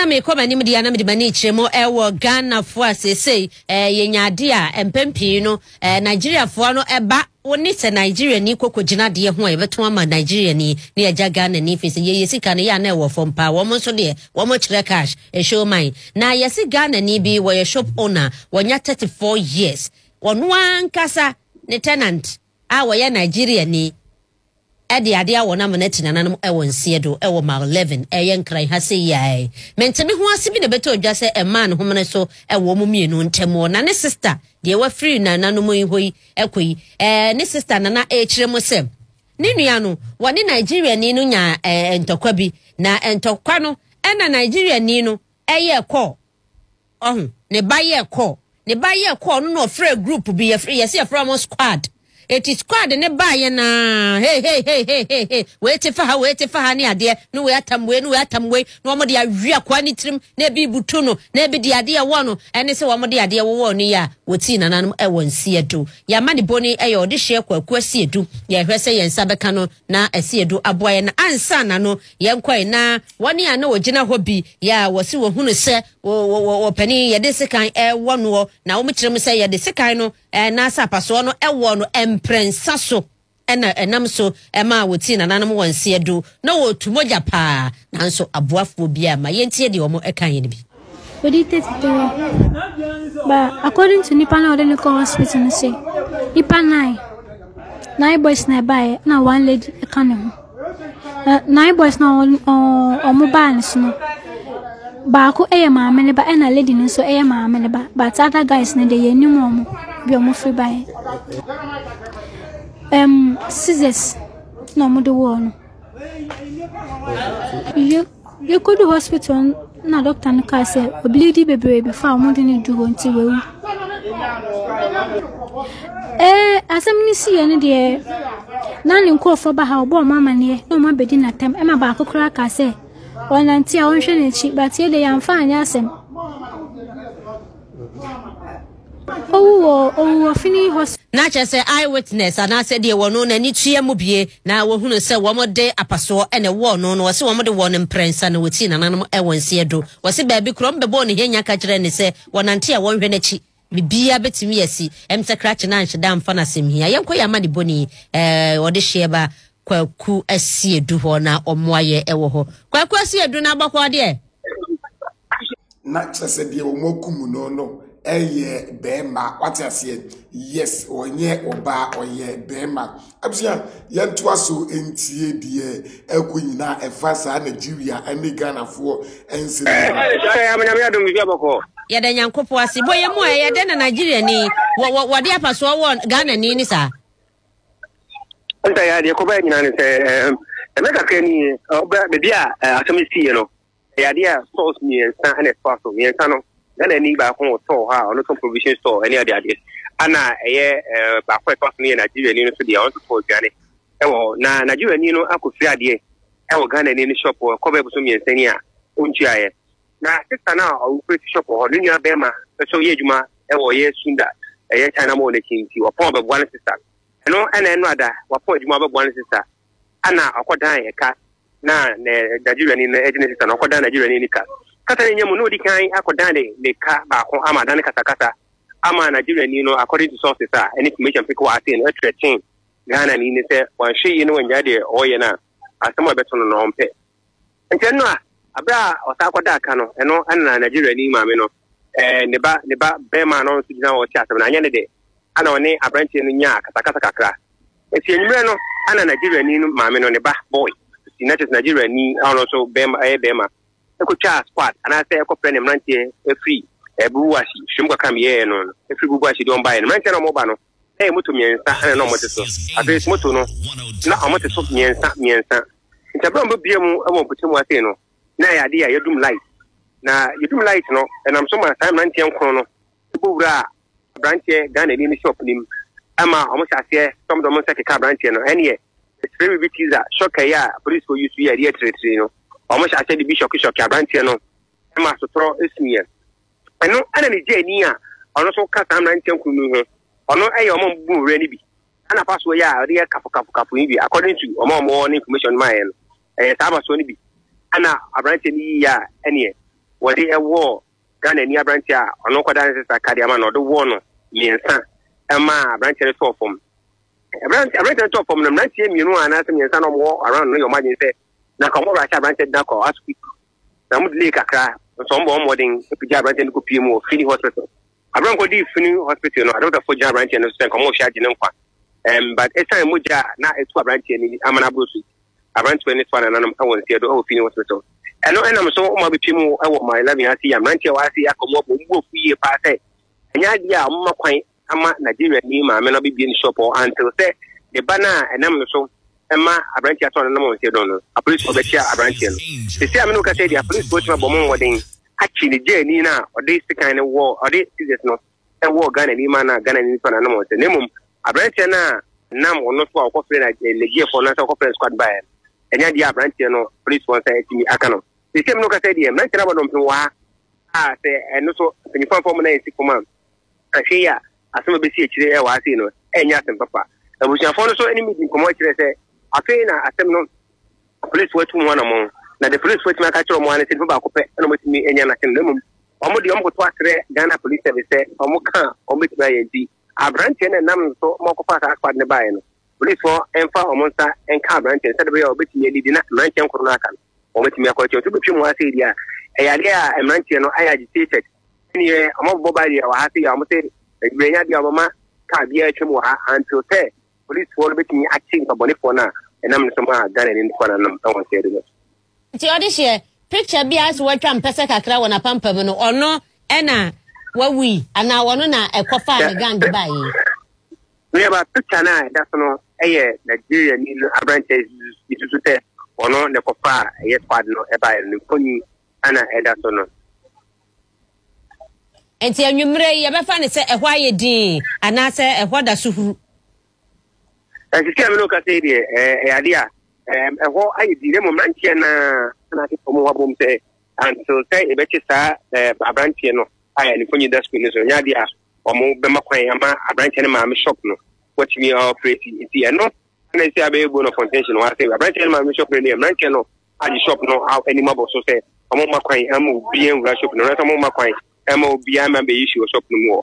Mekɔ m'anim deɛ na mede m'ani kyerɛ mu ɛwɔ Ghanafoɔ a seesei yɛnya adeɛ a mpɛn pii no Nigeriafoɔ no ɛba wo ne sɛ Nigeriani kɔkɔ gyina adeɛ ho a yɛbɛtɔn ama Nigeriani ne yɛgya Ghanani firi sɛ yɛyɛ sika no yɛ a na ɛwɔ fam paa wɔn nso deɛ wɔn kyerɛ cash ɛhyɛ man na yɛse Ghanani bi wɔyɛ shop owner wɔnya 34 years wɔno ankasa ne tenant a wɔyɛ Nigeriani de adeɛ awɔ no ama no ati nananom wɔ nseɛ do wɔ mile 11 ɛyɛ Nkran ha sei yi ara yi. Mente me ho ase bi na ɛbɛtɔ dwa sɛ ɛmaa ne homene so wɔ wɔn mmienu ntam wɔ na ne sista deɛ wafiri nananom yi hɔ yi kɔ yi ɛɛ ne sista nana ɛrekyerɛ mu sɛ ne nua no wɔne Nigeriani no nyaa ɛɛ ntɔkwa bi na ntɔkwa no ɛna Nigeriani no ɛyɛ kɔɔ Ɔho, ne ba yɛɛ call. Ne ba yɛɛ call no na ɔfrɛɛ group bi, yɛfrɛ, yɛse yɛfrɛ wɔn squad. Eti squad ne baeɛ naa, hey, hey, hey, hey, hey, hey, wei te fa ha, wei te fa ha ne adeɛ, ne wei atam wei, ne wei atam wei, na wɔn de awi akoa ne tirim, na ebi butu no, na ebi de adeɛ wɔ no, ɛne sɛ wɔn de adeɛ wowɔ no yi a, wɔtii nananom ɛwɔ nseɛ do. Yɛama ne boni ɛyɛ ɔdehyeɛ Kwaku Asiedu, yɛhwɛ sɛ yɛn nsa bɛka no na Asiedu aboa yɛn, na ansa na no, Yɛnkɔe na wɔne a na wɔgyina hɔ bi yɛ a wɔse wɔhunu sɛ wɔ panin yɛde sekan ɛwɔ noɔ na wɔn kyerɛ mu sɛ yɛde sekan no ɛnaasɛ apasoɔ no ɛwɔ no mprɛnsa so ɛna ɛnam so ɛmaa wɔtii nananom wɔn nseɛ do na wɔtu mogya paa nanso aboafoɔ biara ma yɛntie deɛ wɔn ɛka yɛn bi. Ɔdi 33 but according to nipa na ɔde no kɔ hospital no sɛ nipa nine nine boys na ɛbaeɛ na one lady ɛka ne ho. Na nine boys no a wɔn baa ne so no, baako yɛ maame ne ba ɛna lady no nso yɛ maame ne ba but other guys no deɛ yɛnnim wɔn bi a wɔfiri baeɛ. Um, scissors na wɔde wɔɔ no. Yɛ yɛkɔdu hospital no na doctor no kaa sɛ obliidi bebree before a wɔde no du hɔ nti wawu. Ee, asɛm no siiɛ no deɛ, na ne nkurɔfoɔ ba ha ɔbɔ wɔn amaneɛ na wɔn abɛdi n'atɛm ɛma baako koraa kaa sɛ ɔnante a ɔnhwɛ n'akyi but yɛ deɛ yɛamfa anyɛ asɛm. Owu wɔ owu wɔ Fini hospital. Na kyerɛ sɛ eye witness anaasɛ deɛ wɔno n'ani tua mu bie na wɔhunu sɛ wɔn de apasoɔ na ɛwɔɔ no no wɔse wɔn de wɔɔ no mprɛnsa na wɔtii nananom wɔ nseɛ do wɔse baabi korɔ wɔn bɛbɔɔ ne hanya ka kyerɛɛ ne sɛ wɔnante a wɔnhwɛ n'akyi biribiara bɛtumi asi ɛm sɛ krakye no anhyɛ da amfa no asɛm hia yɛnkɔ yɛ ama ne bɔni ɛɛ ɔde hyeɛ ba Kwaku Asiedu hɔ na ɔmmoa yɛ ɛwɔ hɔ Kwaku Asiedu na abɔkɔ deɛ. Na kyerɛ sɛ deɛ wɔn akum no no yɛ bɛrima wate aseɛ yes ɔnyɛ ɔbaa ɔyɛ bɛrima abusua yɛntoa so ntie deɛ ɛkɔ nyinaa ɛfa saa Nigeria ɛne Ghanafoɔ nsɛm. Nyame adom biribi abɔkɔ. Yɛda Nyankopɔn ase. Bɔ yɛn mu a ɛyɛ dɛn na Nigeria ni wɔ wɔ wɔde apasoɔ wɔ Ghana ni ne saa. Nta yɛ adeɛ kɔba nyinaa ne sɛ ɛmɛ kakra ni ɔbɛ baabi a asɛm si yɛ no. Ɛyɛ adeɛ a stores mmiɛnsa na ɛtoa so. Mmiɛnsa no, Ghanani baako wɔ store hɔ a ɔno tɔn provision store ne adeade. Ana ɛyɛ eh, baako a ɛtoa so no yɛ Nigeriani no nso deɛ ɔno nso tɔn aduane ɛwɔ hɔ. Na Nigeriani no akɔfiri adeɛ ɛwɔ Ghanani no shop hɔ ɛkɔ bɛyɛ bosom mmiɛnsa ni a ɔntuaeɛ. Na sista no a ɔoperate shop wɔ hɔ, ne nua bɛrima nso yɛ adwuma ɛwɔ yɛ Sunda ɛyɛ China mall no akyi nti ɔpɔn ɔbɛboa ne sista no. Ɛno ɛna ɛno ada wapɔn adwuma ɔbɛboa ne sista ana ɔkɔdan ɛka na Nigeriani no agye ne sista no ɔkɔdan Nigeriani no ka. Kasa no nya mu na odi kan akɔdan ne ne ka baako ama adan kasakasa ama Nigeriani no according to sources a ɛne information pick wɔ ase no ɛtrɛten Ghanani no sɛ wanhwɛ yie na wangyae deɛ ɔreyɛ no a asɛm a ɛbɛto no no ɔmpɛ. Nti ɛno a abere a ɔsan kɔdaa ka no ɛno ɛna Nigeriani maame no ɛɛ ne ba ne ba bɛrima no nso gyina hɔ ɔte asɛm no anyɛ ne de ana ɔne aberanteɛ no nyaa kasakasa kakra. Enti anwummerɛ no, ana Nigeriani no maame no ne ba boy, si na kyerɛ sɛ Nigeriani a ɔno nso bɛrima ɛyɛ bɛrima, ɛkɔtwaa squad anaasɛ ɛkɔfrɛ ne mmeranteɛ ɛfiri eh, Bubuashi, hwɛm kakra meyɛɛ no no, ɛfiri Bubuashi de wɔn baeɛ no, mmeranteɛ na wɔn ba no, na ɛyɛ moto mmiɛnsa ɛna na wɔte so. Afei nso moto no, na wɔte so mmiɛnsa mmiɛnsa. Nti abere a wɔbɛbia mu wɔ mpɔtamu ase no, na ɛyɛ adeɛ a yɛdum light. Na yɛdum light no, ɛnam so ma saa mmeranteɛ nkron no bɔ wuraa aberanteɛ Ghanani no shop no mu ma wɔn hyɛ aseɛ sɛ wɔn de wɔn nsa keka aberanteɛ no ɛneɛ spray biribi teaser shocker yi a polisifoɔ yi so yɛ ɛdeɛ tiritiri no wɔn hyɛ aseɛ de bi shɔke shɔke aberanteɛ no ma sotorɔ esuiɛ ɛno ɛna ne gye ani a ɔno nso ka saa mmeranteɛ nkunu no ho ɔno ɛyɛ wɔn a wɔbu nwura no bi ɛna afasoɔ yi a ɔde yɛ kafo kafo kafo yi bi according to wɔn a wɔwɔ ne information no maa yɛ no ɛyɛ saa afasoɔ no bi ɛna aberanteɛ no yiyi a ɛneɛ. wɔde ɛwɔɔ Ghanani aberanteɛ a ɔno kɔda ne sesa ka de ama no, ɔde wɔɔ no mmiɛnsa ɛmaa aberanteɛ no tɔɔ fam. Aberanteɛ no tɔɔ fam no, mmeranteɛ mmienu a anaasɛ mmiɛnsa na wɔwɔ around no yɛ wɔn adwene sɛ na nka wɔn rahyɛ aberanteɛ de no akɔ hospital. Na wɔn delay kakra, nso wɔn bɔ wɔn mmɔden pagya aberanteɛ no kɔpie mu wɔ Fini Hospital. Abere a wɔkɔdii Fini Hospital no, adɔkotafoɔ gyina aberanteɛ no so sɛ nka wɔrehwɛ agye ne nkwa. Um, but ɛsiane mogya a na ɛtu aberanteɛ no ama no aboro so nti, aberanteɛ no toa nananom wɔ nseɛ do wɔ Fini Hospital. Ɛno ɛnam so ma bɛpie mu wɔ ma 11 ase yi a mmeranteɛ wɔ ase yi aka wɔn abɔ wɔn bu afu yie paa sɛ ɛnyɛ adeɛ a wɔma kwan ama Nigeriani maame no abɛbue ne shop hɔ until sɛ ne ba no a ɛnam no so ma aberanteɛ atɔ no nam wɔn nsa dɔn no, apolisifoɔ bɛkyea aberanteɛ no. Sisi a me ne wo kasa yi deɛ, apolisifoɔ tumi abɔ mo mmɔden akye Nigerni no a ɔde sekan no wɔ ɔde scissors no wɔ Ghanani ma no a Ghanani no tɔ no anam wɔn nsa. Na mmom aberanteɛ no a nam ɔno so a ɔkɔfrɛ Nigerfoɔ no sɛ ɔkɔfrɛ squad baeɛ no, ɛnyɛ adeɛ a aberanteɛ no apolisifoɔ nsa atumi aka no. Sisi a me ne wo kasa yi deɛ, mmeranteɛ no abɔ dɔmpem wɔ ha a sɛ ɛno so mpanyinfoɔ amfa wɔn nan ansi fam a, Afei yi a asɛm a ebesi akyire wɔ ha sei no, ɛnyɛ asɛm papa. Abusuafoɔ no nso ne me di nkɔmmɔ kyerɛ sɛ afei na asɛm no polisifoɔ atu ho anammɔn. Na deɛ polisifoɔ atumi aka akyerɛ wɔn ara ne sɛ nipa baako pɛ na wɔatumi anya n'asɛm na mmom wɔn deɛ wɔkoto asrɛ Ghana Police Service sɛ wɔn ka a wɔbɛtumi ayɛ nti aberanteɛ no ɛnam no so ma wɔkɔfaa saa squad no baeɛ no polisifoɔ mfa wɔn nsa nka aberanteɛ no sɛdeɛ ɛbɛyɛ a wɔbɛtumi adidi na mmeranteɛ nkoro no aka no wɔbɛtumi akɔ akyɛ nso bɛtwa mu ase deɛ a ɛyɛ adeɛ a mmeranteɛ no ayɛ agitated ɛneɛ wɔabobɔ barrier wɔ ha sɛ wɔn sɛ adwuma nya deɛ wɔbɛma kaa biara atwam wɔ ha until sɛ polisifoɔ no bɛtumi akye nnipabɔnefoɔ no a ɛnam no so ma Ghana ni ntoa nanom wɔ nsɛe do no. Nti ɔde hyeɛ picture bi a sɛ watwa mpɛsɛ kakra wɔ n'apampam no ɔno ɛna wawui anaa ɔno na ɛkɔfaa ne gang baeɛ yi? Nuaba, picture no a ɛda so no yɛ Nigeria ni no aberanteɛ yɛsusu sɛ ɔno na ɛkɔfaa ɛyɛ squad no ɛbaeɛ no ne mfoni ana ɛda so no. Enti anwummere yi, yɛbɛfa no sɛ ɛhɔ ayɛ dinn anaasɛ ɛhɔ da so huru? Sisi a me ne wo kasa yi deɛ, ɛyɛ adeɛ a ɛhɔ ayɛ dinn. Na mmom mmeranteɛ no ara na akeka wɔn ho abom sɛ until sɛ yɛbɛkye saa aberanteɛ no a ne mfonyin da sukuu no so no, ɛnyɛ adeɛ a wɔbɛma kwan ama aberanteɛ no maame shop no watumi operate. Nti ɛno na ɛsɛ abɛyɛ bone of contention wɔ ha sɛ aberanteɛ no maame shop no deɛ mmeranteɛ no agye shop no anim abɔ so sɛ wɔmma kwan ama obiara nwura shop no anaasɛ wɔmma kwan ama obiara ma bɛyi si wɔ shop no mu hɔ.